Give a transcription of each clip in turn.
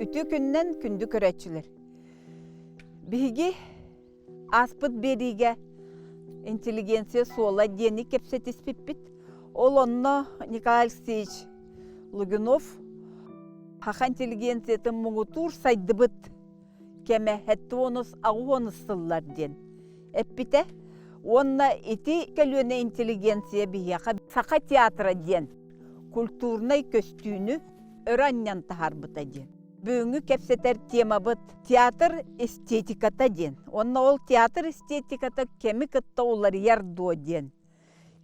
Үтүө күнүнэн күндү көрөөччүлэр! Биһиги ааспыт биэриигэ интеллигенция суола диэни кэпсэтиспиппит. Ол онно Николай Алексеевич Лугинов саха интеллигенциятын муҥутуур сайдыбыт кэмэ сэттэ аҕыс сыллар диэн эппитэ. Уонна ити көлүөнэ интеллигенция биһиэхэ Саха театра диэн культурнай көстүүнү өрө анньан таһаарбыта диэн. Бүгүҥҥү кэпсэтэр темабыт театр эстетиката диэн. Уонна ол театр эстетиката кэми кытта уларыйар дуо диэн.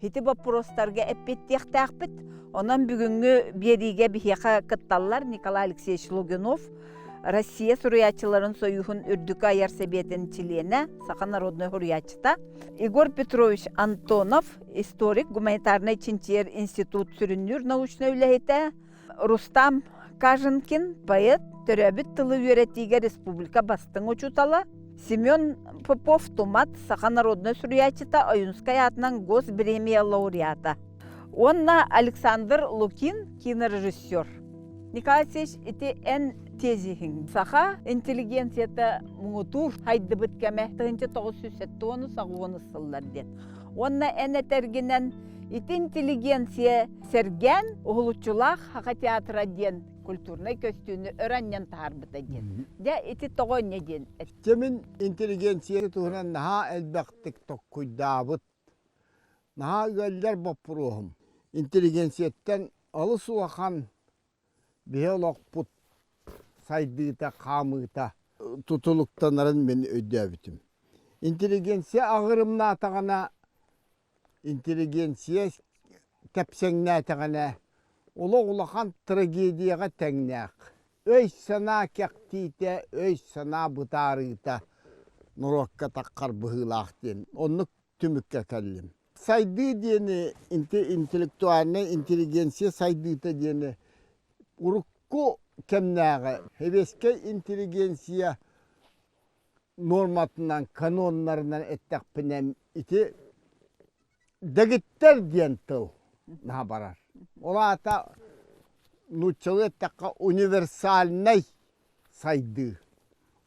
Ити боппуруостарга эппиэттиэхтээхпит. Онон бүгүҥҥү биэриигэ биһиэхэ кытталлар Николай Алексеевич Лугинов, Россия суруйааччыларын сойууһун үрдүкү айар сэбиэтин чилиэнэ, саха народнай суруйааччыта, Егор Петрович Антонов, историк, гуманитарнай чинчийэр институт сүрүннүүр научнай үлэһитэ, Рустам Каженкин, поэт, төрөөбүт тылы үөрэтиигэ республика бастыҥ учуутала, Семен Попов-Тумат, саха народнай суруйааччыта, Ойуунскай аатынан Госбремия лауреата. Уонна Александр Лукин, кинорежиссер. Николай Алексеевич, ити эн тезиһиҥ. Саха интеллигенцията муҥутуур хайдыбыт кэмэ 1970 сыллар диэн. Уонна эн этэргинэн ити интеллигенция сэргээн уһулуччулаах Саха театра диэн культурнай көстүүнү өрө анньан таһаарбыта диэн. Дьэ, ити тоҕо инньэ диэн Дьэ мин интеллигенция туһунан наһаа элбэхтик толкуйдаабыт, наһаа ыаллар боппуруоһум. Интеллигенцияттан олус улахан биһи олохпут сайдыыта, хаамыыта тутулуктанарын мин өйдөөбүтүм. Интеллигенция аҕырымнаатаҕына, интеллигенция тэпсэҥнээтэҕинэ, олох улахан трагедияҕа тэҥнээх. Өй-санаа кэхтиитэ, өй-санаа бытаарыыта норуокка таххар быһыылаах диэн оннук түмүккэ кэллим. Сайдыы диэни интеллектуальнай интеллигенция сайдыыта диэни урукку кэмнээҕи сэбиэскэй интеллигенция нуорматынан, каноннарынан эттэхпинэ ити дэгиттэр диэн тыл наһаа барар. Ол аата нууччалыы эттэххэ универсальнай сайдыы,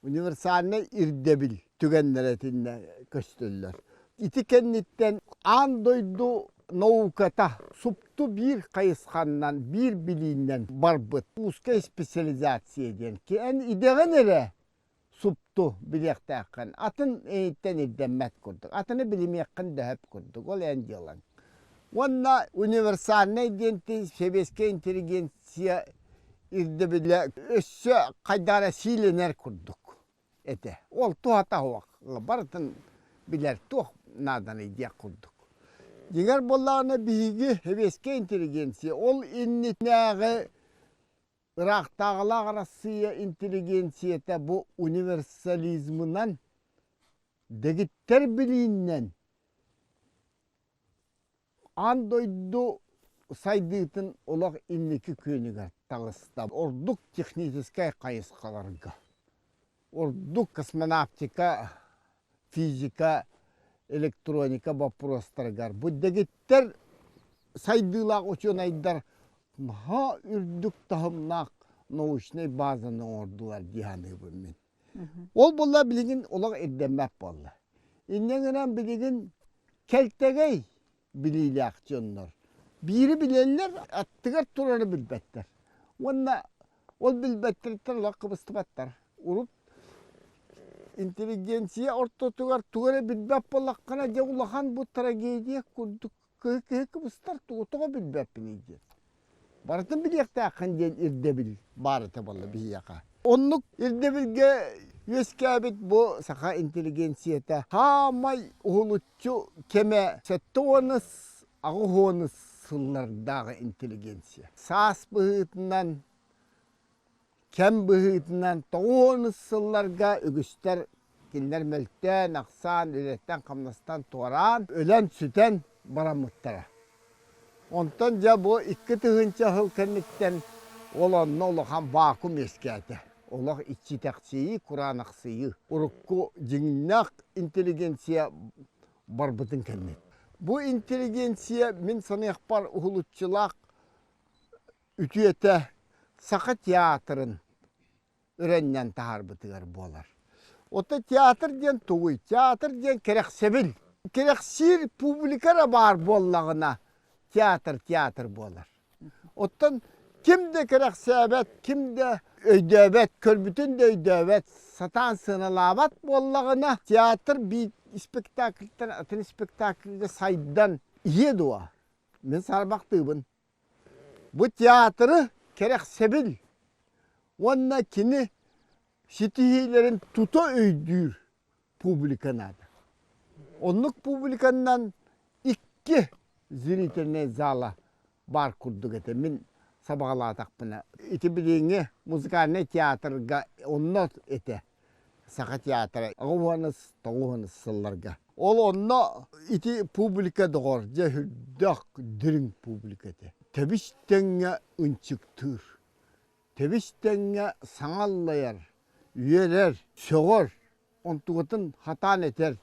универсальнай ирдэбил түгэннэрэ итиннэ көстөллөр. Ити кэнниттэн аан дойду науката супту биир хайысханнан, биир билииннэн барбыт. Узкая специализация диэн. Эн идэҕин эрэ супту билиэхтээххин. Атын эйиттэн ирдэммэт курдук. Атыны билимиэххин да сөп курдук. Ол эн дьыалаҥ. Уонна универсальнай диэн сэбиэскэй интеллигенция ирдэбилэ өссө хайдах эрэ сиилэнэр курдук этэ. Ол туһата суох, барытын билэр туох нааданый диэх курдук. Дьиҥэр буоллаҕына биһиги сэбиэскэй интеллигенция ол иннинээҕи ыраахтааҕылаах Арассыыйа интеллигенцията бу универсализмынан, дэгиттэр билииннэн Аан дойду сайдыытын олох инники күөнүгэр таҕыста. Ордук техническэй хайысхаларга, ордук космонавтика, физика, электроника боппуруостарыгар бу дэгиттэр сайдыылаах учуонайдар наһаа үрдүк таһымнаах научнай базаны оҥордулар дии саныыбын мин. Ол буолла билигин олох ирдэммэт буолла. Инньэ гынан билигин кэлтэгэй билиилээх дьоннор биири билэллэр, аттыгар турары билбэттэр. Уонна ол билбэттэриттэн олох кыбыстыбаттар. Урут интеллигенция ортотугар тугу эрэ билбэт буоллаххына, дьэ улахан бу трагедия курдук кыһы киһи кыбыстар тугу тоҕо билбэппиний диэн. Барытын билиэхтээххин диэн ирдэбил баар этэ буолла биһиэхэ. Оннук ирдэбилгэ үөскээбит бу саха интеллигенцията хаамай уһулуччу кэмэ 70 аҕыс сыллардааҕы интеллигенция. Саас быһыытынан Кэм быһыытынан 90 сылларга үгүстэр кинилэр мөлтөөн, ахсаан, үлэттэн-хамнастан туораан, өлөн-сүтэн бараммыттара. Онтон дьэ бу 2000 сыл кэнниттэн ол онно улахан вакуум үөскээтэ. Олох иччитэхсийии, кураанахсыйыы. Урукку дьиҥнээх интеллигенция барбытын кэннэ. Бу интеллигенция мин саныахпар уһулуччулаах үтүөтэ Саха театрын. өрөннөн таһаарбытыгар буолар. Оттон театр диэн тугуй? Театр диэн кэрэхсэбил. Кэрэхсиир публика эрэ баар буоллаҕына театр театр буолар. Оттон ким да кэрэхсээбэт, ким да өйдөөбөт, көрбүтүн да өйдөөбөт, сатаан сыаналаабат буоллаҕына, театр биир спектакльтан атын спектакльга сайдан иһиэ дуо? Мин саарбахтыыбын. Бу театры кэрэхсэбил уонна кини ситиһиилэрин тута өйдүүр публика наада. Оннук публиканнан икки зрительнай зала баар курдук этэ. Мин сабаҕалаатахпына. Ити билиҥҥи музыкальнай театрга онно этэ. Саха театра 89 90 сылларга. Ол онно ити публика доҕор, дьэ үрдэх дириҥ публика этэ. Тэбис тэҥҥэ ынчыктыыр. Тэбис тэҥҥэ саҥа аллайар, үөрэр, сөҕөр, онтугутун хатаан этэр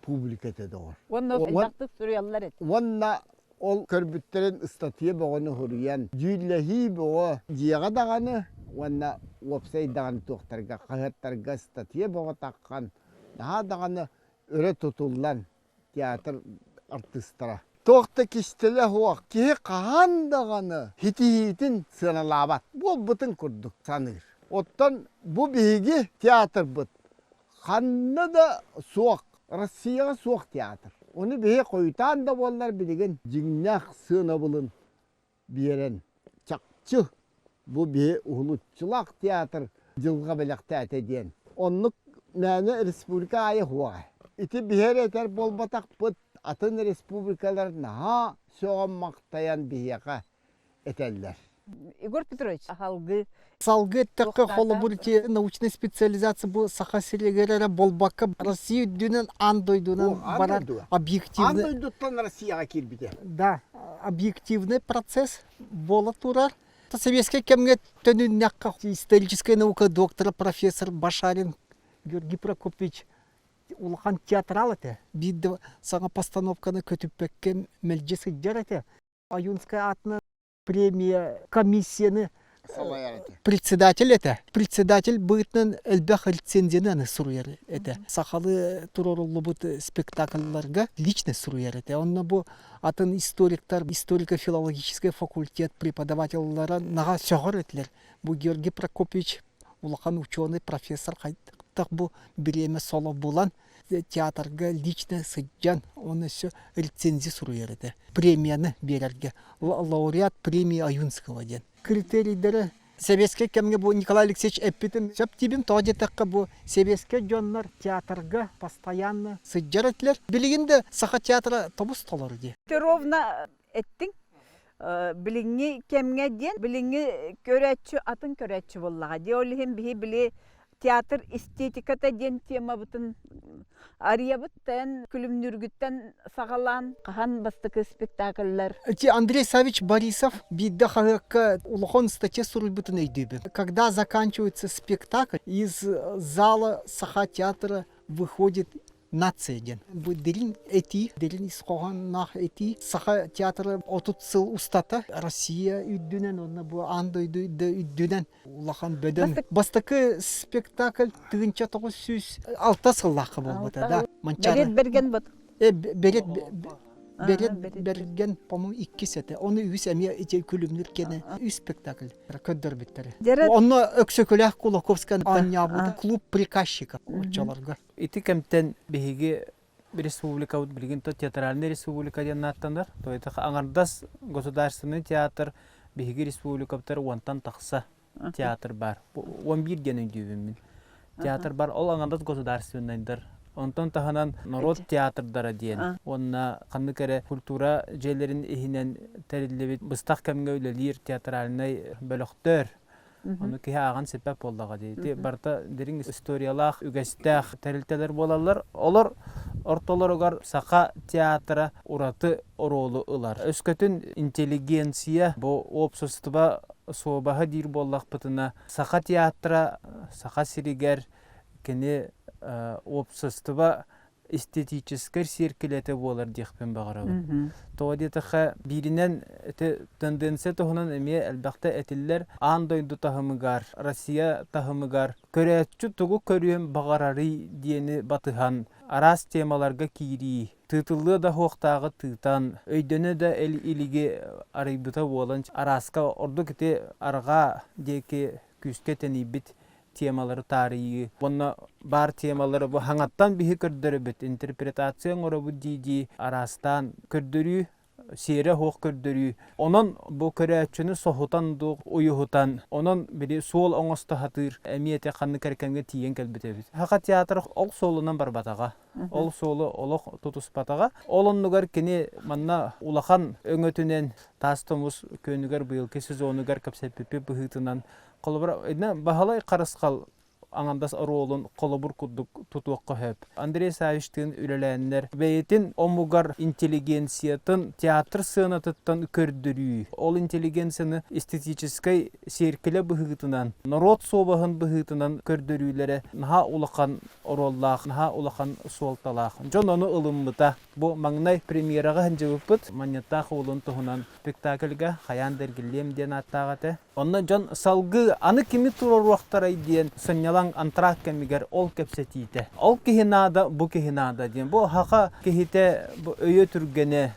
публика этэ доҕор. Уонна элбэхтик суруйаллар этэ. Уонна ол көрбүттэрин ыстатыйа бөҕөнү суруйан, дьүүллэһии бөҕө дьиэҕэ даҕаны уонна уопсай даҕаны туохтарга, хаһыаттарга ыстатыйа бөҕө таххан, наһаа даҕаны өрө тутуллан театр артыыстара. Туох да кистэлэ суох, киһи хаһан даҕаны ситиһиитин сыаналаабат буолбутун курдук саныыр. Оттон бу биһиги театрбыт ханна да суох, Россияҕа суох театр. Ону биһи хойутаан да буоллар билигин дьиҥнээх сыанабылын биэрэн, чахчы бу биһи уһулуччулаах театр дьылҕа бэлэхтээтэ диэн. Оннук мээнэ республика аайы суоҕа. Ити биһи эрэ этэр буолбатахпыт, атын республикалар наһаа сөҕөн-махтайан биһиэхэ этэллэр. Егор Петрович, салгыы Салгыы эттэххэ, холобур, ити научнай специализация бу Саха сиригэр эрэ буолбакка, Россия үрдүнэн аан дойдунан барар объективный... Аан дойдуттан Россияҕа киирбитэ. Да, объективный процесс буола турар. Советскай кэмҥэ төнүннэххэ историческая наука доктора, профессор Башарин Георгий Прокопьевич улахан театрал этэ. Биир да саҥа постановканы көтүппэккэ мэлдьи сылдьар этэ. Ойуунскай аатынан премия комиссияны председатель этэ. Председатель быһыытынан элбэх рецензияны аны суруйар этэ. Сахалыы туруоруллубут спектакльларга лично суруйар этэ. Онно бу атын историктар, историко-филологическай факультет преподавателлара наҕа сөҕөр этилэр. Бу Георгий Прокопьевич улахан ученый, профессор хайдах бу бириэмэ соло булан театрга лично сылдьан уонна өссө рецензия суруйар этэ. Премияны биэрэргэ. Лауреат премии Аюнского диэн. Критерийдэрэ Сэбиэскэй кэмҥэ бу Николай Алексеевич эппитин сөп диибин, тоҕо диэтэххэ бу сэбиэскэй дьоннор театрга постоянно сылдьар этилэр. Билигин да Саха театра тобус толору дии. Ты ровно эттиҥ. Билиҥҥи кэмҥэ диэн, билиҥҥи көрөөччү атын көрөөччү буоллаҕа дии. Ол иһин биһи били театр эстетиката диэн темабытын арыйабыт эн күлүмнүүргүттэн саҕалаан хаһан бастакы спектакльлар Ити Андрей Савич Борисов биирдэ хаһыакка улахан статья суруйбутун өйдүүбүн. Когда заканчивается спектакль, из зала Саха театра выходит нация диэн. Бу дириҥ этии, дириҥ ис хоһоонноох этии. Саха театра 30 сыл устата Россия үрдүнэн уонна бу аан дойду үрдүнэн улахан бөдөҥ. Бастакы спектакль 1906 сыллаахха буолбута да. Манчаары. Берет Берген бот. Берет Берет Берген, по-моему, иккис этэ. Оны үс эмиэ ити күлүмнүр кene үс спектакль көрдөрбүттэрэ. Онно Өксөкүлээх Кулаковскай анньаабыта клуб приказчика оччолорго. Ити кэмтэн биһиги республикабыт билигин то театральный республика диэн ааттанар. То это аҥардас государственный театр биһиги республикабытыгар уонтан тахса театр бар. 11 диэн өйдүүбүн мин. Театр бар, ол аҥардас государственнайдар. Онтон таһынан норуот театрдара диэн уонна ханнык эрэ культура дьиэлэрин иһинэн тэриллибит быстах кэмҥэ үлэлиир театральнай бөлөхтөр Ону киһи ааҕан сиппэт буоллаҕа дии. Ити барыта дириҥ историялаах, үгэстээх тэрилтэлэр буолаллар. Олор ортолоругар саха театра ураты оруолу ылар. Өскөтүн интеллигенция бу уопсастыба суобаһа диир буоллахпытына, саха театра Саха сиригэр кини уопсастыба эстетическэй сиэркилэтэ буолар диэхпин баҕарабын. Тоҕо диэтэххэ, бииринэн ити тенденция туһунан эмиэ элбэхтэ этиллэр. Аан дойду таһымыгар, Россия таһымыгар көрөөччү тугу көрүөн баҕарарый диэни батыһан араас темаларга киирии, тыытыллыа да суохтааҕы тыытан, өйдөнө да илиги арыйбыта буолан арааска ордук ити арҕаа диэки күүскэ тэнийбит темалары таарыйыы уонна баар темалары бу хаҥаттан биһи көрдөрөбүт, интерпретация оҥоробут дии-дии араастаан көрдөрүү, сиэрэ суох көрдөрүү. Онон бу көрөөччүнү соһутан дуу, уйуһутан, онон били суол оҥосто сатыыр эмиэ ити ханнык эрэ кэмҥэ тиийэн кэлбит эбит. Саха театр ол суолунан барбатаҕа. Ол суолу олох тутуспатаҕа. Ол оннугар кини манна улахан өҥөтүнэн Таас Тумус күөнүгэр быйылгы сезонугар кэпсэппиппит быһыытынан Холобура, Баһылай Харысхал аҥардас оруолун холобур курдук тутуохха сөп. Андрей Савичтыын үлэлээннэр бэйэтин омугар интеллигенциятын театр сыанатыттан көрдөрүү, ол интеллигенцияны эстетическэй сиэркилэ быһыытынан, норуот суобаһын быһыытынан көрдөрүүлэрэ наһаа улахан оруоллаах, наһаа улахан суолталаах. Дьон ону ылыммыта. Бу маҥнай премьераҕа сылдьыбыппыт Манньыттаах уолун туһунан спектакльга хайаан да эргиллиэм диэн ааттаах этэ. Онно дьон салгыы аны кими туруоруохтарай диэн сынньалаҥ антракт кэмигэр ол кэпсэтиитэ. Ол киһи наада, бу киһи наада диэн. Бу саха киһитэ бу өйө түргэнэ,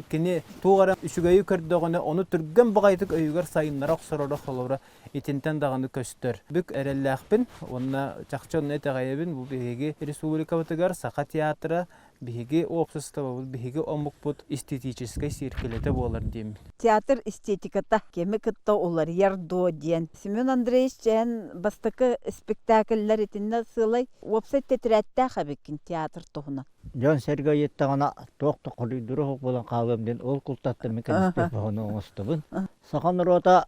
кини туох эрэ үчүгэйи көрдөҕүнэ, ону түргэн баҕайытык өйүгэр сайыннара охсороро холобура итинтэн даҕаны көстөр. Бүк эрэллээхпин уонна чахчы онно итэҕэйэбин бу биһиги республикабытыгар Саха театра биһиги уопсастыбабыт, биһиги омукпут эстетическэй сиэркилэтэ буолар диэммин. Театр эстетиката кими кытта уларыйар дуо диэн. Семен Андреевич Чээн бастакы спектакльлэр итиннэ сыалай уопсай тэтэрээттээх эбиккин театр туһунан. Дьон-сэргэ ыйыттаҕына туох да хоруйдуура суох буолан хаалыам диэн ол култаттан мин кэнниттэн хоһоону оҥостобун. Саха норуота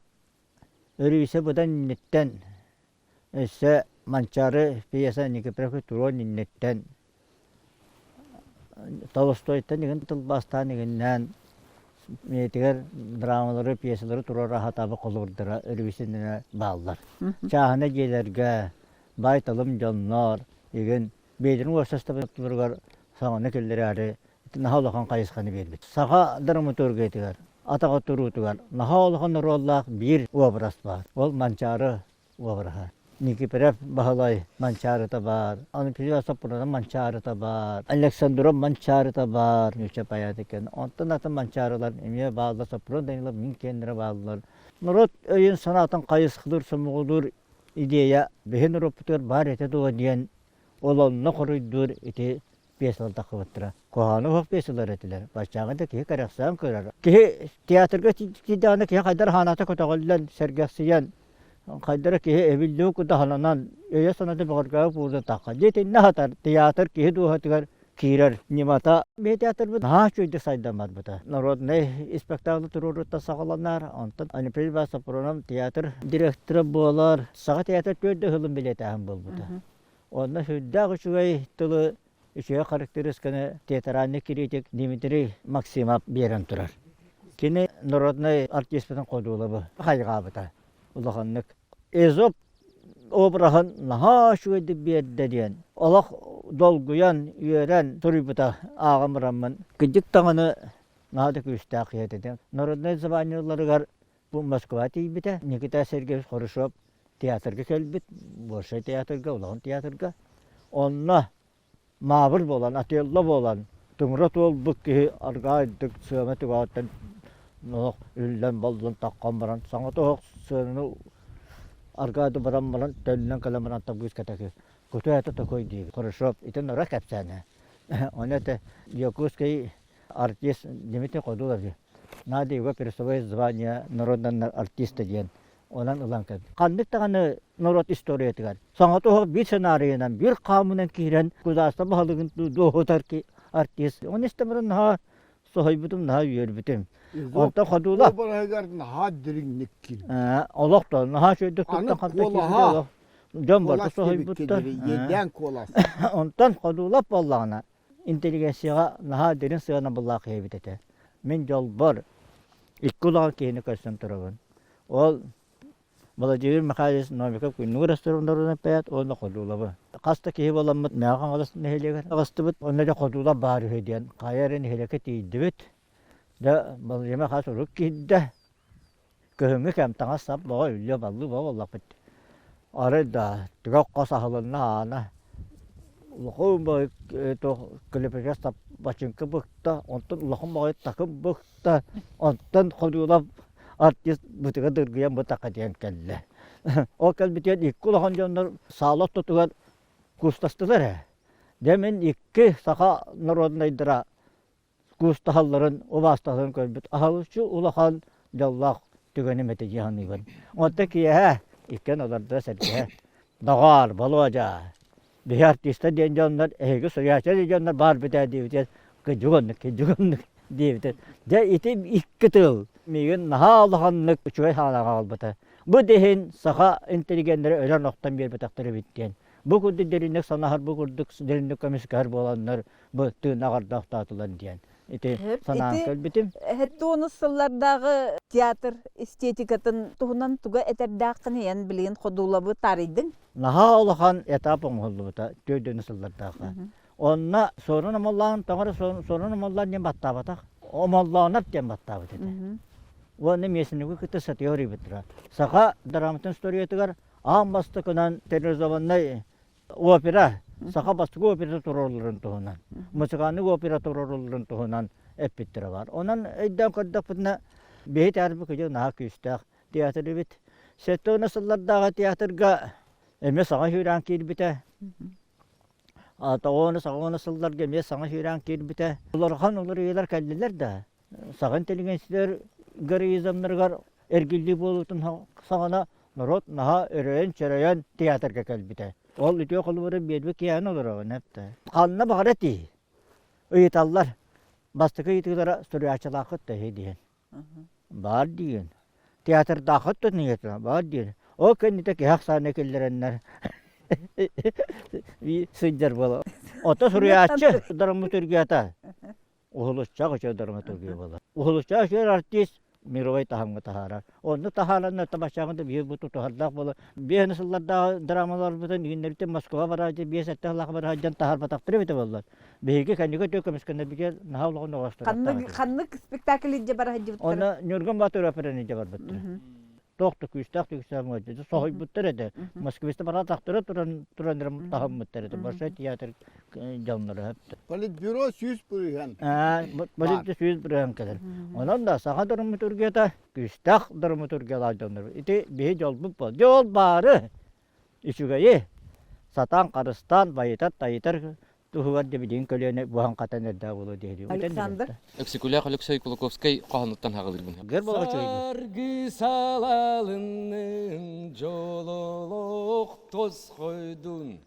өрүүсэ быдан инниттэн Өссө Манчаары пьеса Никифоров туруон инниттэн Толстойтан игин тылбаастаан игиннээн миэтигэр драмалары, пьесалары туруора сатаабыт холобурдара өрүбүсүнэ бааллар. Чааһына дьиэлэргэ баай-талым дьоннор игин бэйэлэрин уопсастыбаларыгар саҥаны киллэрээри наһаа улахан хайысханы биэрбит. Саха драматургиятыгар, атаҕа туруутугар наһаа улахан оруоллаах биир образ баар. Ол Манчаары уобараһа. Никифоров Баһылай Манчаарыта баар, Анфиса Соппуруна Манчаарыта баар, Александров Манчаарыта баар, нуучча поэт екен. Онтон атын Манчаарылар эмиэ бааллар, Соппурун Данилов мин киэннэрэ бааллар. Норуот өйүн-санаатын хайысхалыыр, сомоҕолуур идея биһи норуоппутугар баар этэ дуо диэн ол онно хоруйдуур ити пьесалар тахсыбыттара. Куһаҕаны оһох пьесалар этилэр. Баччааҥҥа да киһи кэрэхсээн көрөр. Киһи театрга киирдэҕинэ киһи хайдах ханаата көтөҕүллэн, сэргэхсийэн, хайдара киһи эбиллибит кудаһаланан, өйө-санаата бөҕөргөөбүт буолан тахха. Дьэ итиннэ сатар театр киһи дууһатыгар киирэр ньымата. Биһи театрбыт наһаа үчүгэйдик сайдан барбыта. Народнай испэктээкли туруорууттан саҕаланар, онтон Анатолий Сапронов театр директора буолар. Саха театр төрдө ыһылын билиэтээһин буолбута. Онно сүрдээх үчүгэй тылы, үчүгэй характеристиканы театральный критик Дмитрий Максимов биэрэн турар. Кини народнай артиспытын Ходуловы хайҕаабыта улаханнык. Эзоп обраһын наһаа үчүгэйдик биэрдэ диэн олох долгуйан, үөрэн суруйбута ааҕан бараммын. Кырдьык даҕаны наһаа да күүстээх киһи этэ. Народнай званиеларыгар Бу Москва тиийбитэ. Никита Сергеевич Хорошев театрга кэлбит, Большой театрга, улахан театрга. Онно маабыр буолан, Отелло буолан, тымыра туолбут киһи аргаайдык сыана түгэҕиттэн оһох үллэн боллон таххан баран, саҥата оһох сыананы аргаайды баран баран төннөн кэлэн баран табыыскатаки куту это такой диир. Хорошев ити нора кэпсээнэ. Ону это Якутский артист Дмитрий Ходулов Надо его присвоить звание народного артиста диэн онон ылан кэлбит. Ханнык даҕаны норуот историятыгар саҥата оһох биир сценарийынан, биир хаамынан киирэн государство баһылыгын дуоһутар артист. Оны истэн баран наһаа соһуйбутум, наһаа үөрбүтүм. Онтон ходуула Уобараһыгар наһаа дириҥник киирбит. Олох да наһаа үчүгэйдик туттан ханта киирбит олох. Дьон барыта соһуйбуттар. Иэдээн куолас. Онтон ходуулап буоллаҕына интеллигенцияҕа наһаа дириҥ сыанабыллаах киһи этэ. Мин дьолбор икки улахан киһини көрсөн турабын. Ол Владимир Михайлович Новиков күннүк ресторан пэт уонна Ходулабы. Хас да киһи буоламмыт Мэҥэ Хаҥалас нэһилиэгэр аҕыстыбыт. Онно дьэ Ходула баар үһү диэн хайа эрэ нэһилиэккэ тиийдибит. Дьэ Владимир хас урук киирдэ. Кыһыҥҥы кэм таҥас-сап бөҕө үллүө-баллыы бөҕө буоллахпыт. Арай да түгэх хос аһылынна аана. Улахан баҕайы туох килэпэчэс бачыҥка быкта, онтон улахан баҕайы такым быкта, онтон Ходулов артист бытыга дыргыйан бытахха диэн кэллэ. Ол кэлбитигэр икки улахан дьоннор саала ортотугар куустастылар ээ. Дьэ мин икки саха народнайдара куустаһалларын, убаастаһалларын көрбүт аһылыччы улахан дьоллоох түгэним этэ дии саныыбын. Онтон киэһэ иккиэн олордо сэргэһэ. Доҕоор, Болуодьа, биһи артистар диэн дьоннор, эһиги суруйааччы диэн дьоннор баар бүтээ диэбитигэр кыдьык оннук, кыдьык оннук диэбитэ. Дьэ ити икки тыл миигин наһаа улаханнык үчүгэй санааҕа аҕалбыта. Бу да иһин саха интеллигеннэрэ өлөн-охтон биэрбэтэхтэр эбит диэн. Бу курдук дириҥник санаһар, бу курдук дириҥник көмүскэһэр буоланнар бу тыын аҕардаахтаатылар диэн ити санаан кэлбитим. Һэттуонус сыллардааҕы театр эстетикатын туһунан туга этэрдээххин эн билигин ходуулабы таарыйдыҥ? Наһаа улахан этап оҥоһуллубута төрдүнү сыллардаахха. Онно Суорун Омоллоон тоҕо эрэ Суорун Омоллоон диэн баттаабатах. Омоллоонов диэн баттаабыт этэ. Уонна Местнику кытта сатыы хоруйбуттара. Саха драматын историятыгар аан бастакынан театрализованнай опера, саха бастакы операта туруорулларын туһунан, музыкальный опера туруорулларын туһунан эппиттэрэ баар. Онон өйдөөн көрдөхпүтүнэ, биһи театрбыт кыдьык наһаа күүстээх театр эбит. Сэттэ сыллардааҕы театрга эмиэ саҥа сүүрээн киирбитэ. Тоҕуону саҕа сылларга эмиэ саҥа сүүрээн киирбитэ. Улахан уларыйыылар кэллилэр да, саҥа интеллигенциялар героизмнарыгар эргиллии буолуутун саҕана норуот наһаа өрөйөн-чөрөйөн театрга кэлбитэ. Ол үтүө холобуру биэрбит киһи олороҕун эптэ. Ханна баҕара этии ыйыталлар. Бастакы ыйытыылара суруйааччылааххыт да диэн. Баар диэн. Театрдааххыт да ниэтэ баар диэн. Ол кэннитэ киһи ахсаана киллэрэннэр сылдьар буола. Ото суруйааччы драматургията Уһулуччаах үчүгэй драматургия буолар. Уһулуччаах үчүгэй артист мировой таһымҥа таһаарар. Онно таһааран табачааҕын да биир бу тутуһардаах буолар. Биэс сыллардаах драмаларбытын үүннэрбитин Москва барааччы биэс сэттэ сыллаах барааччы таһаарбатахтар эбитэ буоллар. Биһиги кэнники өтө көмүскэнэрбитигэр наһаа улахан оҕостор. Ханнык ханнык спектакль илдьэ бара сылдьыбыттара? Онно Ньургун Боотур операны илдьэ барбыттара. Туох да күүстээх түгүстээх соһуйбуттар этэ. Москвиста бараатахтара туран туран таһыммыттар этэ. Большой театр дьонноро. Политбюро 100%. Политбюро 100% кэлэр. Онон да саха драматургията күүстээх драматургиялаах дьоннор. Ити биһи дьолбут бол. Дьол баары үчүгэйи сатаан харыстаан байытар тайытар туһугар да билигин көлүөнэ буһан-хатан эрдээх буолуо диэри. Александр? Өксөкүлээх Өлөксөй Кулаковскай хоһоонуттан хаҕылыырбын. Саргы салалыннын дьололох тосхойдун,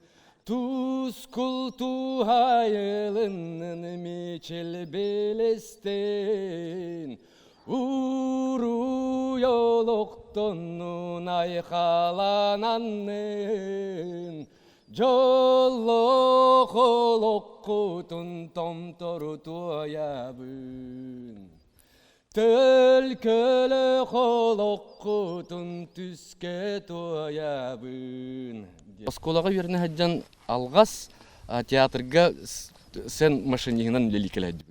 Тускул туһайылыннын мичил билистин, Уруй олохтоннун айхалананнын, Дьоллоох олоххутун томтору туойабын. Төлкөлөөх олоххутун түскэ туойабын. Оскуолаҕа үөрэнэ сылдьан алҕас театрга сцен машиниһынан үлэлии кэлээдибит.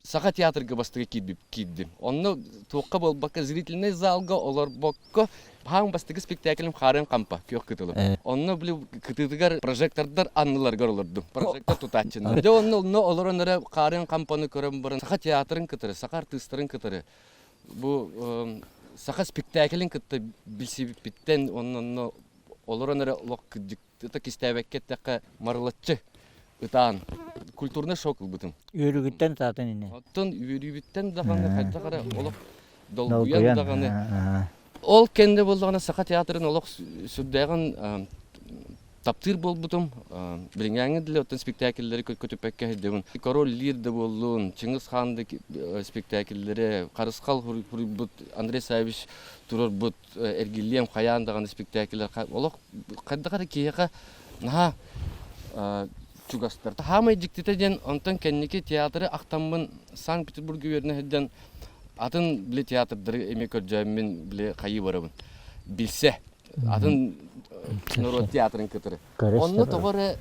Саха театрга бастакы киирдим. Онно туохха буолбакка зрительнай залга олорбокко Хаан бастакы спектаклым Хаарыан Хампа күөх кытылым. Онно били кытыытыгар прожектордар анныларыгар олордум. Прожектор тутааччыны. Дьэ онно онно олорон эрэ Хаарыан Хампаны көрөн баран саха театрын кытары, саха артыыстарын кытары бу саха спектаклин кытта билсибиппиттэн онно олорон эрэ олох кырдьык кистээбэккэ эттэххэ марылаччы ытаан культурный шок ылбытым. Үөрүүгүттэн ытаатын ини. Оттон үөрүүбүттэн даҕаны хайдах эрэ олох долгуйан даҕаны. Ол кэннэ буоллаҕына Саха театрын олох сүрдээҕин таптыыр буолбутум. Билиҥҥээҥҥи дылы оттон спектакльлэри көтүппэккэ сылдьабын. Король Лир да буоллун, Чыҥыс Хаан да спектакльлэри, Харысхал суруйбут Андрей Савич турарбыт эргиллиэм хайаан даҕаны спектакльлэр олох хайдах эрэ киһиэхэ наһаа чугастар. Хаамай дьиктитэ диэн онтон кэнники театры ахтаммын Санкт-Петербурга үөрэнэ сылдьан атын били театрдары эмиэ көрдөөммүн били хайыы барабын. билсэ атын норуот театрын кытары. Онно тоҕо эрэ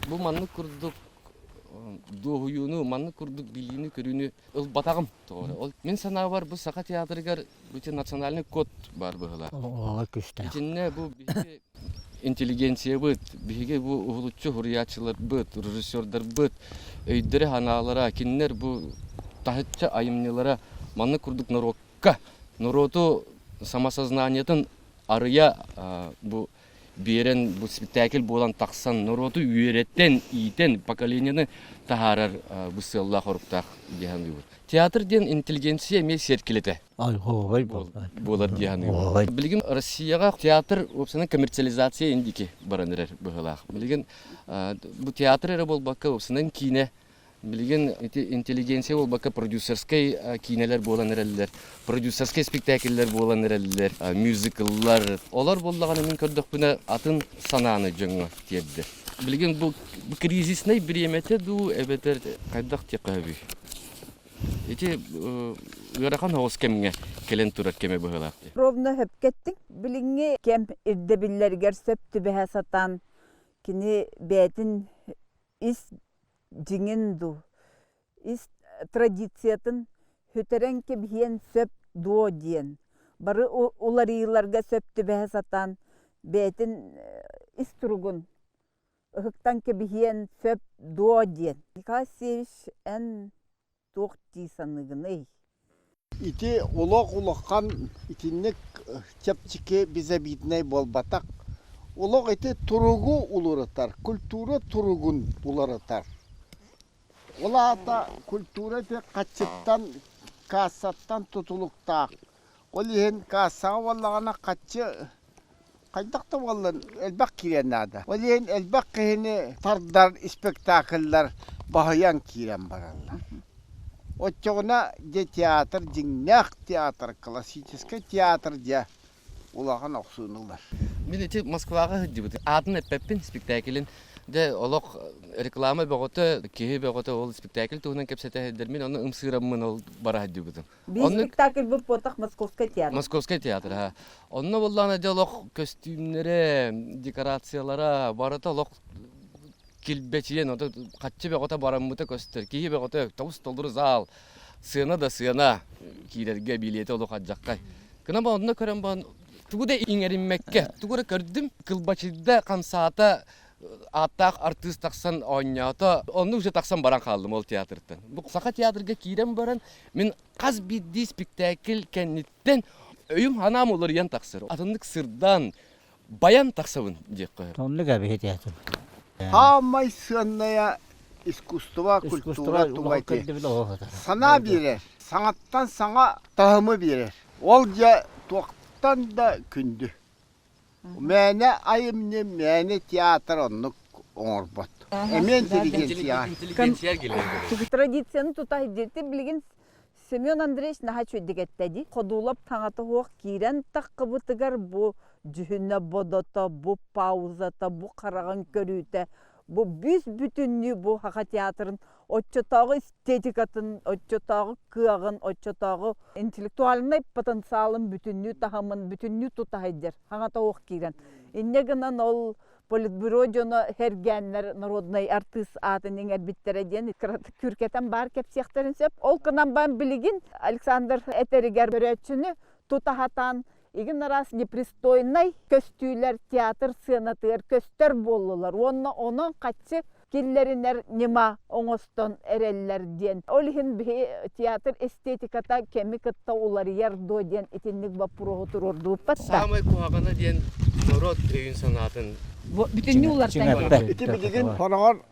бу маннык курдук дуоһуйууну, маннык курдук билиини-көрүүнү ылбатаҕым тоҕо эрэ. Ол мин санаабар бу Саха театрыгар бу национальный код баар быһыылаах. Оҕо күүстээх. Итиннэ бу биһиги интеллигенциябыт, биһиги бу уһулуччу суруйааччыларбыт, режиссердарбыт өйдөрө-санаалара, кинилэр бу таһыччы айымньылара маннык курдук норуокка, норуоту самосознаниетын арыйа бу биэрэн бу спектакль буолан тахсан норуоту үөрэтэн, иитэн поколениены таһаарар бу сыаллаах-соруктаах дии саныыбын. Театр диэн интеллигенция эмиэ сиэркилэтэ буолар дии саныыбын. Билигин Россияҕа театр уопсайынан коммерциализация индики баран эрэр быһыылаах. Билигин бу театр эрэ буолбакка уопсайынан киинэ Билигин ити интеллигенция буолбакка продюсерскай киинэлэр буолан эрэллэр, продюсерскай спектакльлэр буолан эрэллэр, мюзикллар. Олор буоллаҕына мин көрдөхпүнэ атын санааны дьоҥҥо тиэрдэр. Билигин бу кризиснэй бириэмэтэ дуу эбэтэр хайдах диэххэ сөбүй? Ити ыарахан соҕус кэмҥэ кэлэн турар кэмэ быһыылаах дии. Ровно сөпкө эттиҥ. Билиҥҥи кэм ирдэбиллэригэр сөп түбэһэ сатаан кини бэйэтин ис дьиҥин дуу, ис традициятын сүтэрэн кэбиһиэн сөп дуо диэн бары уларыйыыларга сөп түбэһэ сатаан бэйэтин ис туругун ыһыктан кэбиһиэн сөп дуо диэн. Николай Алексеевич, эн туох дии саныыгыный? Ити олох улахан итинник чэпчэки безобиднай буолбатах. Олох ити туругу уларытар, культура туругун уларытар. Ол аата культура ити хаччыттан, кассаттан тутулуктаах. Ол иһин кассаҕа буоллаҕына хаччы хайдах да буоллун элбэх киириэн наада. Ол иһин элбэх киһини тардар спектакльлар баһыйан киирэн бараллар. Оччоҕуна дьэ театр дьиҥнээх театр, классическай театр дьэ улахан охсууну ылар. Мин ити Москваҕа сылдьыбытым. Аатын эппэппин спектаклин. Дьэ олох реклама бөҕөтө, киһи бөҕөтө ол спектакль туһунан кэпсэтэ сылдьар. Мин ону ымсыыраммын ол бара сылдьыбытым. Биир Оннук спектакль буолбатах Московскай театр. Московскай театр, ха. Онно буоллаҕына дьэ олох көстүүмнэрэ, декорациялара барыта олох килбэчийэн, ото хаччы бөҕөтө бараммыта көстөр. Киһи бөҕөтө тобус толору зал, сыана да сыана киирэргэ билиэтэ олох алдьархай. Кына ба онно көрөн баран тугу да иҥэриммэккэ, тугу эрэ көрдүм, кылбачыйда, хамсаата, ааттаах артыыс тахсан оонньоото. Онно уже тахсан баран хааллым ол театртан. Бу Саха театрга киирэн баран мин хас биирдии спектакль кэнниттэн өйүм-санаам уларыйан тахсар. Атыннык сырдаан, байан тахсабын диэххэ сөп. Оннук эбиһи театр. Хаамай сыаннайа искусство, культура туга ити. Санаа биэрэр, саҥаттан саҥа таһымы биэрэр. Ол дьэ туохтан да күндү. Мээнэ айымньы, мээнэ театр оннук оҥорбот. Эмиэ интеллигенцияҕа. Интеллигенция кэлэр. Традицияны тута сылдьыбыт билигин Семен Андреевич наһаа үчүгэйдик эттэ дии. Ходуулап таҥата суох киирэн таххыбытыгар бу дьүһүнэ-бодото, бу паузата, бу хараҕын көрүүтэ, бу бүүс-бүтүннүү бу Саха театрын оччотооҕу эстетикатын, оччотооҕу кыаҕын, оччотооҕу интеллектуальнай потенциалын бүтүннүү таһымын бүтүннүү тута сылдьар, хаҥата суох киирэн. Инньэ гынан ол политбюро дьоно сэргээннэр народнай артыыс аатын иҥэрбиттэрэ диэн кыратык күркэтэн баар кэпсиэхтэрин сөп. Ол гынан баран билигин Александр этэригэр көрөөччүнү тута сатаан игин араас непристойнай көстүүлэр театр сыанатыгар көстөр буоллулар уонна онон хаччы киллэринэр ньыма оҥостон эрэллэр диэн. Ол иһин биһи театр эстетиката кэми кытта уларыйар дуо диэн итинник боппуруоһу туруордубуппат да. Саамай куһаҕана диэн норуот өйүн-санаатын Бүтүннүү уларытан Ити билигин хороҕор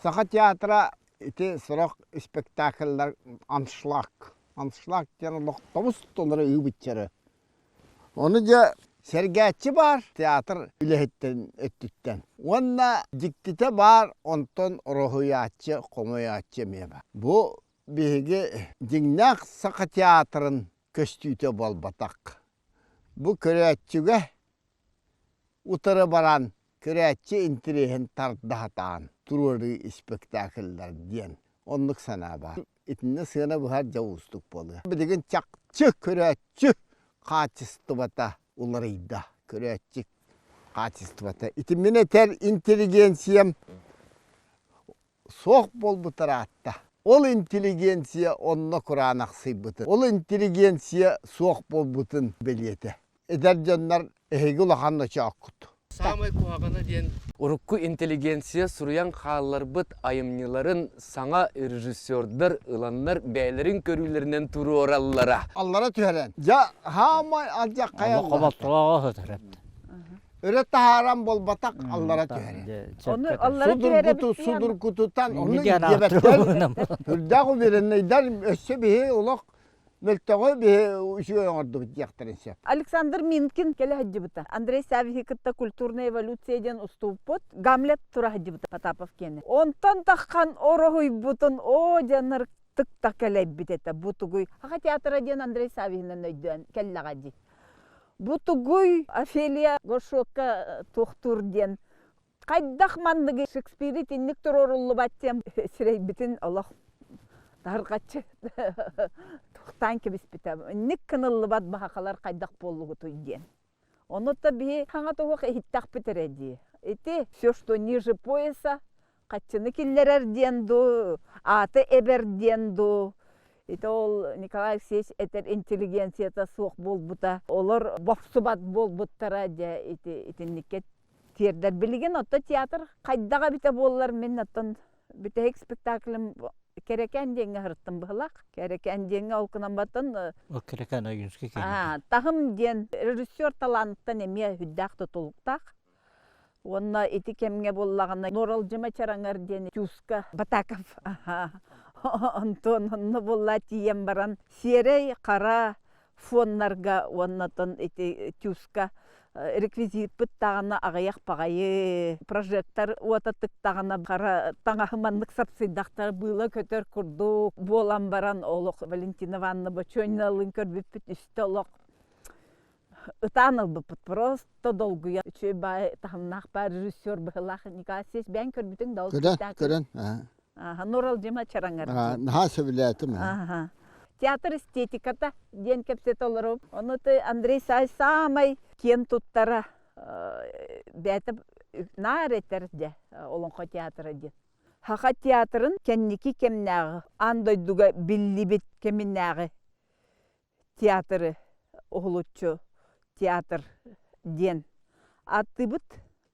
Саха театра ити сорох спектакльлар аншлаг. Аншлаг диэн олох тобус толору ыыбыччары. Ону дьэ сэргээччи баар театр үлэһиттэрин өттүттэн. Уонна дьиктитэ баар, онтон ороһуйааччы, хомойооччу эмиэ баар. Бу биһиги дьиҥнээх Саха театрын көстүүтэ буолбатах. Бу көрөөччүгэ утары баран көрөөччү интириэһин тарда сатаан туруоруу испэктээкиллэр диэн оннук санаа баар. Итиннэ сыана быһар дьэ уустук буолуо. Билигин чахчы көрөөччү хаачыстыбата. уларыйда. Көрөөччү хаачыстыбата. Ити мин этэр интеллигенциям суох буолбуттар аатта. Ол интеллигенция онно кураанахсыйбытын, ол интеллигенция суох буолбутун бэлиэтэ. Эдэр дьоннор эһиги улахан ночооккут. Саамай куһаҕана диэн урукку интеллигенция суруйан хаалларбыт айымньыларын саҥа режиссердар ыланнар бэйэлэрин көрүүлэринэн туруораллара. Аллара түһэрэн. Дьэ, хаамай алдьаххайан. Хоболтолооҕо сытар. Өрө таһааран буолбатах аллара түһэрэн. Ону аллара Судургуту судургутутан ону диэбэттэр. Үрдээх уверенныйдар өссө биһи олох мөлтөҕү биһи үчүгэй оҥордубут диэхтэрин сөп. Александр Минкин кэлэ сылдьыбыта. Андрей Саввиһы кытта культурная эволюция диэн устубуппут. Гамлет тура сылдьыбыта Потапов киэнэ. Онтон таххан ороһуйбутун оо дьаннар тыкта кэлэйбит этэ. Бу тугуй? Саха театра диэн Андрей Саввиһынан өйдөөн кэллэҕэ дии. Бу тугуй Офелия Горшокка туохтуур диэн хайдах манныгы Шекспири итинник туруоруллубат диэн сирэйбитин олох таһырҕаччы туохтаан кэбиспитэ. Инник кыныллыбат баһахалар хайдах буоллугутуй диэн. Ону да биһи хаҥа туһуох иһиттэхпит эрэ дии. Ити все, что ниже пояса, хаччыны киллэрэр диэн дуу, ааты эбэр диэн дуу, ити ол Николай Алексеевич этэр интеллигенцията суох буолбута, олор бопсубат буолбуттара дьэ ити итинниккэ тиэрдэр. Билигин оттон театр хайдах эбитэ буоллар мин оттон бүтэһик спектаклым Кэрэкээн диэҥҥэ сырыттым быһылаах. Кэрэкээн диэҥҥэ ол гынан баттан Ол Кэрэкээн Ойуунскай киинэтэ. Таһым диэн режиссер талааныттан эмиэ сүрдээх тутулуктаах. Уонна ити кэмҥэ буоллаҕына Нуоралдьыма Чараҥар диэн Тюска Батаков Антон онно буолла тиийэн баран сиэрэй хара фоннарга уонна оттон ити Тюска реквизиппыт даҕаны аҕыйах баҕайы прожектор уота тыктаҕына хара таҥаһы маннык сапсыйдахтар быыла көтөр курдук буолан баран олох Валентина Ивановна Бочониналыын көрбүппүт үстэ олох ытаан ылбыппыт просто долгуйа үчүгэй баай таһымнаах баар режиссер быһылаах Николай Алексеевич бэйэҥ көрбүтүҥ да ол Көрөн, көрөн. Нуралдьыма Чараҥар. Наһаа сөбүлээтим. Театр эстетиката диэн кэпсэтэ олорум. Ону ты Андрей Сай саамай киэн туттара бэйэтэ наар этэр дьэ Олоҥхо театра диэн. Саха театрын кэнники кэмнээҕи аан дойдуга биллибит кэминээҕи театры уһулуччу театр диэн ааттыыбыт.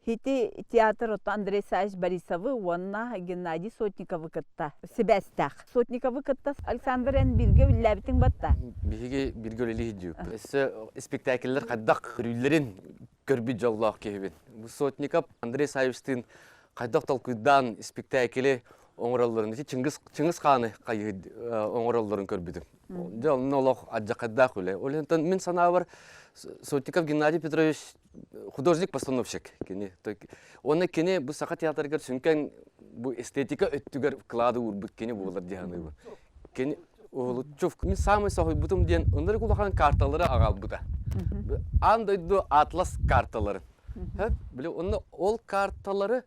Ити театр ото Андрей Саевич Борисовы уонна Геннадий Сотниковы кытта сибээстээх. Сотниковы кытта Александр эн бииргэ үлэлээбитиҥ батта? Биһиги бииргэ үлэлии сылдьыбыппыт. Өссө спектакльлэр хайдах көрүүлэрин көрбүт дьоллоох киһибин. Бу Сотников Андрей Саевичтыын хайдах толкуйдаан спектаклы оҥороллорун, ити Чыҥгыз Чыҥыс хааны хайыы оҥороллорун көрбүтүм. Дьэ, онно олох адьакайдаах үлэ. Ол иһин мин санаабар Сотников Геннадий Петрович художник-постановщик кини. Уонна кини бу Саха театрыгар сүҥкэн бу эстетика өттүгэр вклады уурбут кини буолар дии саныыбын. Кини уһулуччу мин саамай соһуйбутум диэн ынырык улахан карталары аҕалбыта. Аан дойду атлас карталарын. Били онно ол карталары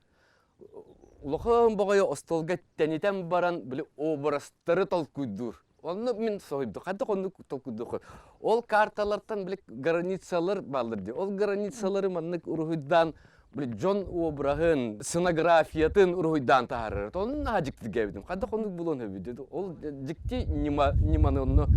улахан баҕайы остуолга тэнитэн баран били образтары толкуйдуур. Онно мин соһуйдум. Хайдах оннук толкуйдуоххун? Ол карталартан били границалар бааллар дии. Ол границалары маннык уруһуйдаан били дьон обраһын, сценографиятын уруһуйдаан таһаарар. Онно наһаа дьиктиргээбитим. Хайдах оннук булуон сөбүй? Ол дьикти ньыма ньыманы онно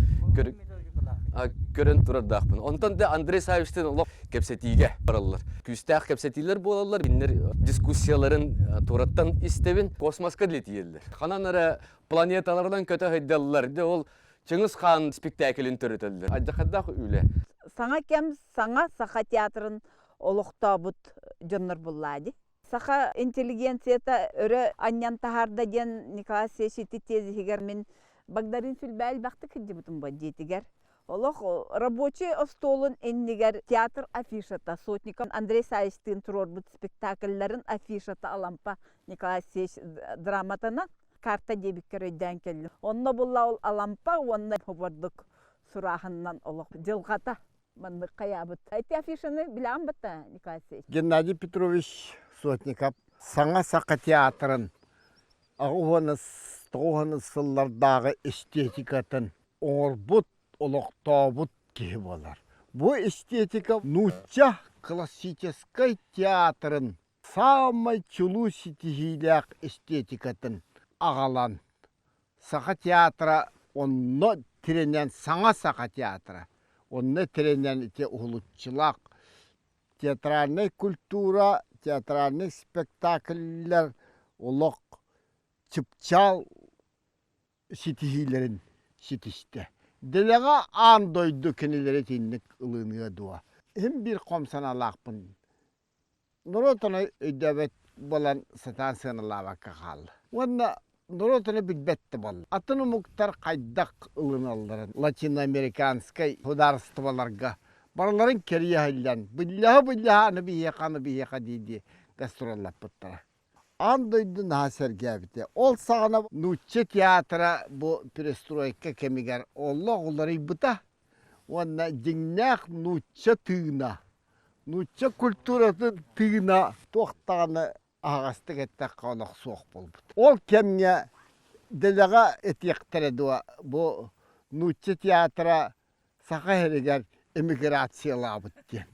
көрөн турардаахпын. Онтон да Андрей Савичтыын олох кэпсэтиигэ бараллар. Күүстээх кэпсэтиилэр буолаллар. Кинилэр дискуссияларын туораттан истэбин. Космоска тиийэллэр. Ханан эрэ планеталарынан көтө сылдьаллар. Дьэ ол Чыҥыс Хаан спектаклин төрөтөллөр. Алдьархайдаах үлэ. Саҥа кэм саҥа Саха театрын олохтообут дьоннор буллаа дии. Саха интеллигенцията өрө анньан таһаарда диэн Николай Алексеевич ити тезиһигэр мин Багдарыын Сүлбэ элбэхтик сылдьыбытым бу дьиэтигэр. Олох рабочий остуолун иннигэр театр афишата Сотников Андрей Савичтыын туруорбут спектакльларын афишата Алампа Николай Алексеевич драматынан карта диэбиккэр өйдөөн кэллим. Онно булла ол Алампа уонна ордук сурааһынынан олох дьылҕата маннык хайаабыт. Ити афишаны билэҕин батта, Николай Алексеевич? Геннадий Петрович Сотников саҥа саха театрын 89 сыллардааҕы эстетикатын оҥорбут, олохтообут киһи буолар. Бу эстетика нуучча классическай театрын саамай чулуу ситиһиилээх эстетикатын аҕалан Саха театра онно тирэнэн саҥа Саха театра онно тирэнэн ити уһулуччулаах театральнай культура, театральнай спектакльлэр олох чыпчаал ситиһиилэрин ситистэ. Дэлэҕэ аан дойду кинилэри итинник ылыныа дуо? Иһин биир хом санаалаахпын. Норуот ону өйдөөбөт буолан сатаан сыаналаабакка хаалла. Уонна норуот ону билбэт да буолла. Атын омуктар хайдах ылыналларын латиноамериканскай судаарыстыбаларга барыларын кэрийэ иһиллэн быллаһа-быллаһа аны биһиэхэ, аны биһиэхэ дии-дии гастроллаппыттара. Аан дойду наһаа сэргээбитэ. Ол саҕана нуучча театра бу перестройка кэмигэр олох уларыйбыта уонна дьиҥнээх нуучча тыына, нуучча культуратын тыына туох даҕаны аһаҕастык эттэххэ олох суох буолбут. Ол кэмҥэ дэлэҕэ этиэхтэрэ дуо бу нуучча театра Саха сиригэр эмиграциялаабыт диэн.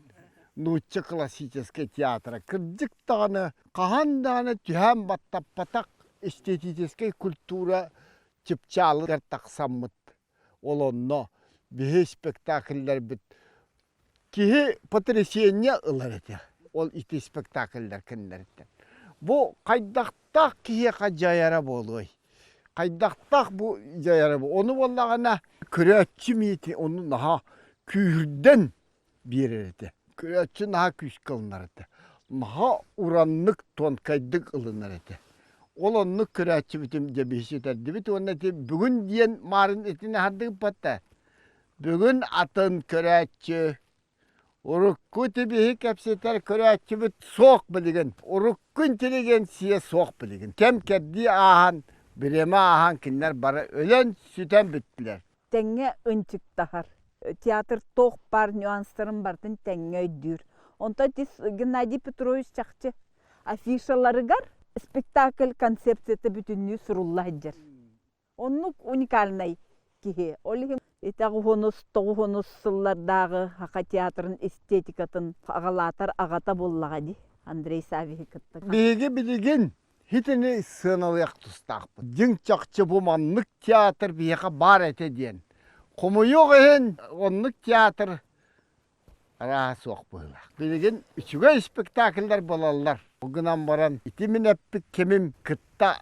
Нуучча классическай театра кырдьык даҕаны хаһан даҕаны түһээн баттаппатах эстетическэй культура чыпчаалыгар тахсаммыт. Ол онно биһи спектакльлэрбит киһи потрясение ылар этэ. Ол ити спектакльлэр кэннилэриттэн. Бу хайдахтаах киһиэхэ дьайара буолуой? Хайдахтаах бу дьайара бу? Ону буоллаҕына көрөөччү миити ону наһаа күүһүрдэн биэрэр этэ. Көрөөччү наһаа күүскэ ылынар этэ. Наһаа ураннык, тонкайдык ылынар этэ. Ол оннук көрөөччүбүтүн дьэ биһи сүтэрдибит уонна ити бүгүн диэн маарын итини аһардыгыппат Бүгүн атын көрөөччү Урукку тибиһи кэпсэтэр көрөөччүбүт суох билигин. Урукку интеллигенция суох билигин. Кэм-кэрдии ааһан, бириэмэ ааһан кинилэр бары өлөн-сүтэн бүттүлэр. Тэҥҥэ ынчыктаһар. Театр туох баар нюанстарын барытын тэҥҥэ өйдүүр. Онтон ити Геннадий Петрович чахчы афишаларыгар спектакль концепцията бүтүннүү сурулла сылдьар. Оннук уникальнай киһи. Ол иһин итэҕ тоҕуһунус сыллардааҕы Саха театрын эстетикатын аҕалаатар аҕата буоллаҕа дии Андрей Саввиһы кытта. Биһиги билигин итини сыаналыах тустаахпыт. Дьиҥ чахчы бу маннык театр биһиэхэ баар этэ диэн. Хомойуох иһин оннук театр арааһа суох быһыылаах. Билигин үчүгэй спектакльлар буолаллар. Ол гынан баран ити мин эппит кэмим кытта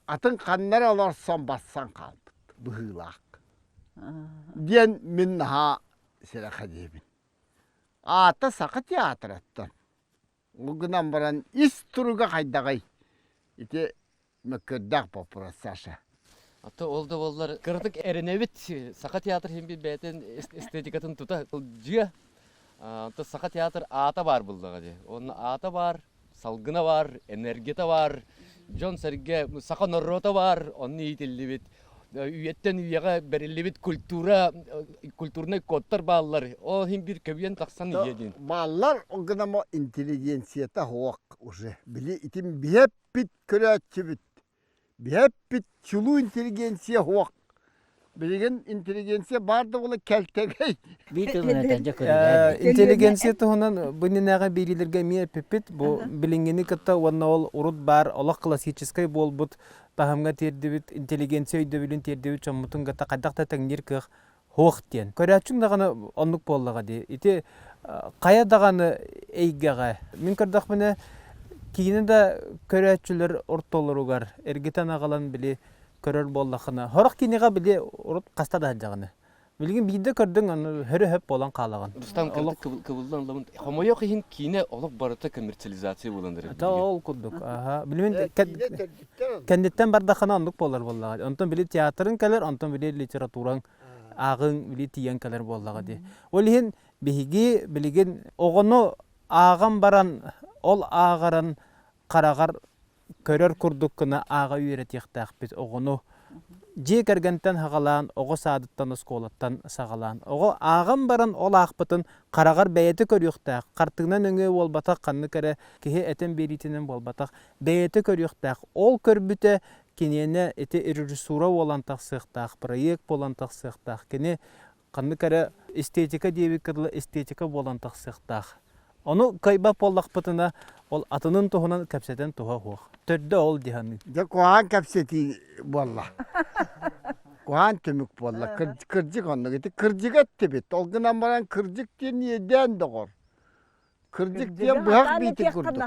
атын ханна эрэ олорсон бассан хаалбыт быһыылаах диэн мин наһаа сэрэхэдийэбин. Аата Саха театрыттан. Ол гынан баран ис туруга хайдаҕый? Ити мөккүөрдээх боппуруос Саша. Ата ол да буоллар кыратык эрэнэбит Саха театр иһин бэйэтин эстетикатын тута сылдьыа. Онто Саха театр аата баар буллаҕа дии. Онно аата баар, салгына баар, энергията баар, дьон-сэргэ, саха норуота баар, онно иитиллибит үйэттэн үйэҕэ бэриллибит культура, культурнай кодтар бааллар. Ол иһин биир көбүйэн тахсан иһиэ диэн. Бааллар, ол гынан интеллигенцията суох уже. Били итин биһэппит көрөөччүбүт. Биһэппит чулуу интеллигенция суох. Билигин интеллигенция баар да буола кэлтэгэй. Биир тылынан этэн көрүлээр. Интеллигенция туһунан бу иннинээҕи биэриилэргэ эмиэ эппиппит. Бу билиҥҥини кытта уонна ол урут баар олох классическай буолбут таһымҥа тиэрдибит интеллигенция өйдөбүлүн тиэрдибит дьоммутун кытта хайдах да тэҥниир кыах суох диэн. Көрөөччүҥ даҕаны оннук буоллаҕа дии. Ити хайа даҕаны эйгэҕэ мин көрдөхпүнэ киинэ да көрөөччүлэр ортолоругар эргитэн аҕалан били көрөр буоллаххына сорох кинигэ били урут хаста да сылдьаҕына билигин биирдэ көрдүҥ аны хөрө хөп буолан хаалаҕын Рустам олох кыбыллан ылабын хомойуох иһин киинэ олох барыта коммерциализация буолан эрэр Это ол курдук аха билигин кэнниттэн бардаххына оннук буолар буоллаҕа онтон били театрын кэлэр онтон били литератураҥ ааҕыҥ били тиийэн кэлэр буоллаҕа дии ол иһин биһиги билигин оҕону ааҕан баран ол ааҕарын хараҕар көрөр курдук гына ааҕа үөрэтиэхтээхпит оҕону дьиэ кэргэнтэн саҕалаан, оҕо саадыттан, оскуолаттан саҕалаан. Оҕо ааҕан баран ол аахпытын хараҕар бэйэтэ көрүөхтээх, хартыына нөҥүө буолбатах, ханнык эрэ киһи этэн биэриитинэн буолбатах, бэйэтэ көрүөхтээх. Ол көрбүтэ киниэнэ ити режиссура буолан тахсыахтаах, проект буолан тахсыахтаах. Кини. Ханнык эрэ эстетика диэбиккэ дылы эстетика буолан тахсыахтаах. Ону кыайбат буоллахпытына, ол атынын туһунан кэпсэтэн туһа суох. Төрдө ол дии саныыбын. Дьэ куһаҕан кэпсэтии буолла. Куһаҕан түмүк буолла. Кырдьык оннук. Ити кырдьыгы эттибит. Ол гынан баран кырдьык диэн иэдээн доҕор. Кырдьык диэн быһах биитин курдук.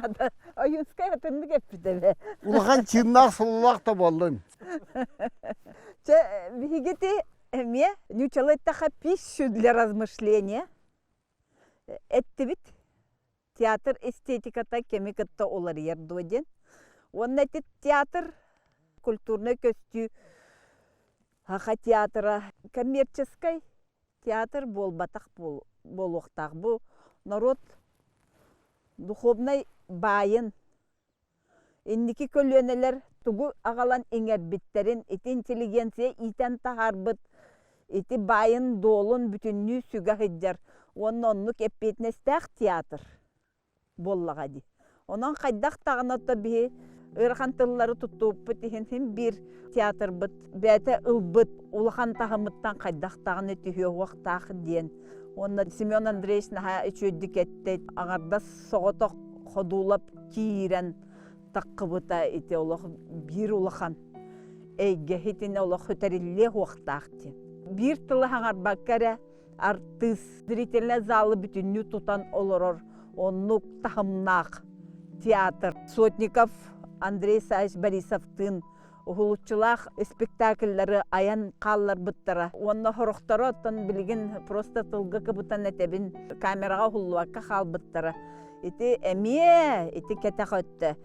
Ойуунскай атыннык эппитэ бе. Улахан чыыннаах сололоох да буоллун. Чэ, биһигити эмиэ ньучалы эттэхэ пищу для размышления эттибит. Театр эстетиката кэми кытта уларыйар дуо диэн. Уонна ити театр культурнай көстүү Саха театра коммерческай театр буолбатах буолуохтаах. Бу норуот духовнай баайын инники көлүөнэлэр тугу аҕалан иҥэрбиттэрин ити интеллигенция иитэн таһаарбыт ити баайын-дуолун бүтүннүү сүгэ сылдьар уонна оннук эппиэтинэстээх театр буоллаҕа дии. Онон хайдах даҕаны ото биһи ыарахан тыллары туттубуппут иһин син биир театрбыт бэйэтэ ылбыт улахан таһымыттан хайдах даҕаны түһүө диэн. Уонна Семен Андреевич наһаа үчүгэйдик эттэ аҥардас соҕотох ходуулап киирэн таххыбыта ити олох биир улахан эйгэ итини олох сүтэриллиэ суохтаах диэн. Биир тылы хаҥарбакка эрэ артыыс зрительнай залы бүтүннүү тутан олорор оннук таһымнаах театр. Сотников Андрей Саевич Борисовтыын уһулуччулаах спектакльлары айан хаалларбыттара. Уонна сорохторо оттон билигин просто тылга кыбытан этэбин камераҕа уһуллубакка хаалбыттара. Ити эмиэ ити кэтэх өттө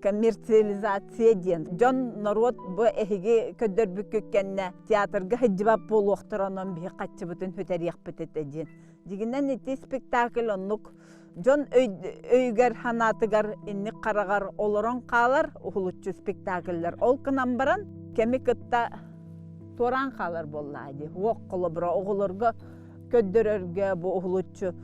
коммерциализация диэн. Дьон норуот бу эһиги көрдөрбүккүт кэннэ театрга сылдьыбат буолуохтара онон биһи хаччыбытын сүтэриэхпит этэ диэн. Дьигинэн ити спектакль оннук дьон өйүгэр санаатыгар инник хараҕар олорон хаалар уһулуччу спектакльлар. Ол гынан баран кэми кытта туораан хаалар буоллаа дии. Уох холобура оҕолорго көрдөрөргө бу уһулуччу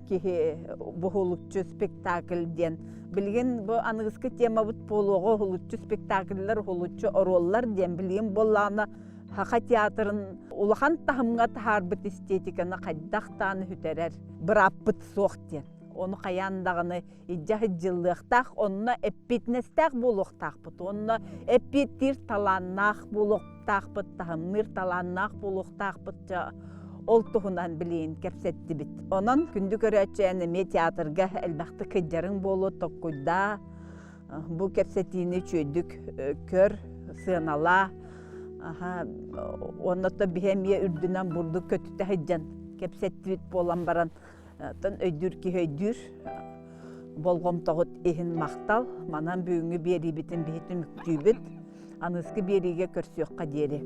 киһи бу уһулуччу спектакль диэн. Билигин бу аныгыскы темабыт буолуоҕа уһулуччу спектакльлар, уһулуччу оруоллар диэн. Билигин буоллаҕына Саха театрын улахан таһымҥа таһаарбыт эстетиканы хайдах даҕаны сүтэрэр бырааппыт суох диэн. Ону хайаан даҕаны илдьэ сылдьыллыахтаах, онно эппиэтинэстээх буолуохтаахпыт, онно эппиэттиир талааннаах буолуохтаахпыт, таһымныыр талааннаах буолуохтаахпыт ол туһунан билигин кэпсэттибит. Онон күндү көрөөччү эн эмиэ театрга элбэхтик сылдьарыҥ буолуо, токкуйдаа, бу кэпсэтиини үчүгэйдик көр, сыаналаа. Аха, уонна то биһи эмиэ үрдүнэн бурдук көтүтэ сылдьан кэпсэттибит буолан баран, оттон өйдүүр киһи өйдүүр. Болҕомтоҕут иһин махтал. Манан бүгүҥҥү биэриибитин биһи түмүктүүбүт. Аныгыскы биэриигэ көрсүөххэ диэри.